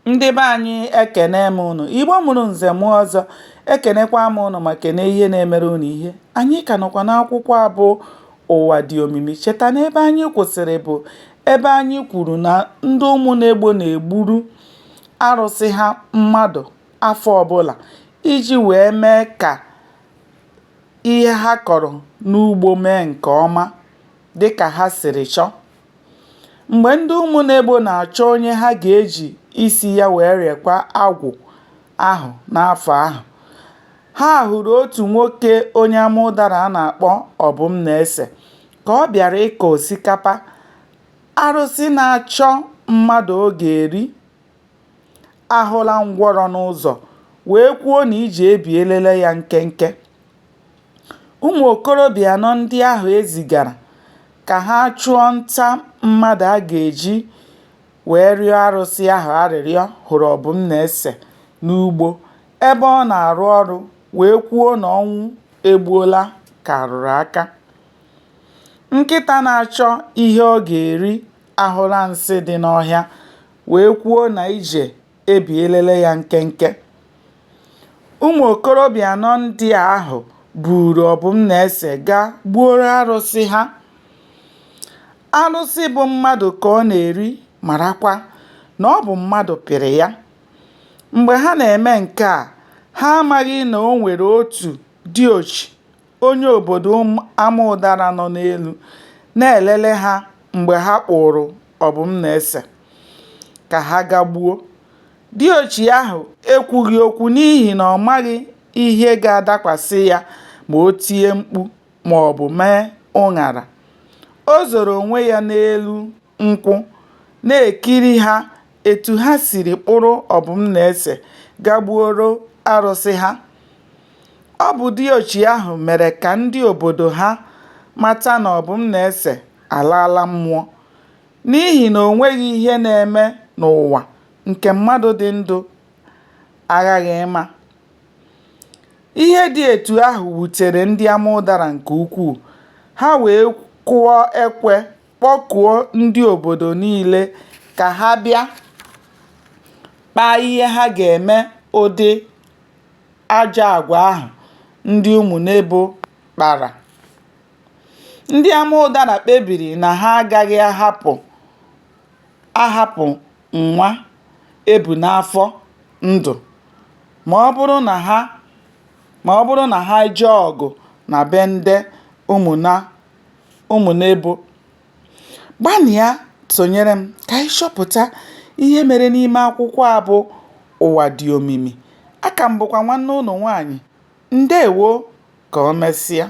Ndị be anyị ekene m unu. Igbo mụrụ nze mụọ ọzọ, ekenekwa m unu ma kene ihe na-emere unu ihe. Anyị ka nọkwa n'akwụkwọ a bụ Ụwa Dị Omimi. Cheta na ebe anyị kwụsịrị bụ ebe anyị kwuru na ndị Ụmụnegbo na-egburu arụsị ha mmadụ afọ ọbụla iji wee mee ka ihe ha kọrọ n'ugbo mee nke ọma dịka ha siri chọọ. Mgbe ndị Ụmụnegbo na-achọ onye ha ga-eji isi ya wee rịọkwa agwụ ahụ n'afọ ahụ, ha hụrụ otu nwoke onye Amụdara a na-akpọ Ọbụmnese ka ọ bịara ịkọ osikapa. Arụsị na-achọ mmadụ ọ ga-eri ahụla ngwọrọ n'ụzọ wee kwuo na ije ebielele ya nkenke. Ụmụ okorobịa anọ ndị ahụ e zigara ka ha chụọ nta mmadụ a ga-eji wee rịọ arụsị ahụ arịrịọ hụrụ Ọbụmnese n'ugbo ebe ọ na-arụ ọrụ wee kwuo na ọnwụ egbuola ka rụrụ aka. Nkịta na-achọ ihe ọ ga-eri ahụla nsị dị n'ọhịa wee kwuo na ije ebielele ya nkenke. Ụmụ okorobịa anọ ndị ahụ buuru Ọbụmnese gaa gbuoro arụsị ha. Arụsị bụ mmadụ ka ọ na-eri marakwa na ọ bụ mmadụ pịrị ya. Mgbe ha na-eme nke a, ha amaghị na o nwere otu diochi onye obodo Amụdara nọ n'elu na-elele ha mgbe ha kpụụrụ Ọbụmnese ka ha gaa gbuo. Diochi ahụ ekwughị okwu n'ihi na ọ maghị ihe ga-adakwasị ya ma o tie mkpu maọbụ mee ụṅara. O zoro onwe ya n'elu nkwụ na-ekiri ha etu ha siri kpụrụ Ọbụmnese gaa gbuoro arụsị ha. Ọ bụ diochi ahụ mere ka ndị obodo ha mata na Ọbụmnese alaala mmụọ n'ihi na o nweghị ihe na-eme n'ụwa nke mmadụ dị ndụ aghaghị ịma. Ihe dị etu ahụ wutere ndị Amụdara nke ukwuu, ha wee kụọ ekwe kpọkuo ndị obodo niile ka ha bịa kpaa ihe ha ga-eme ụdị ajọ agwa ahụ ndị Ụmụnebo kpara. Ndị Amụdara kpebiri na ha agaghị ahapụ nwa e bu n'afọ ndụ ma ọ bụrụ na ha jee ọgụ na be ndị Ụmụnebo. Gbanịa sonyere m ka anyị chọpụta ihe mere n'ime akwụkwọ a bụ Ụwa Dị Omimi. Aka m bụkwa nwanne ụnụ nwaanyị. Ndewo, ka o mesịa.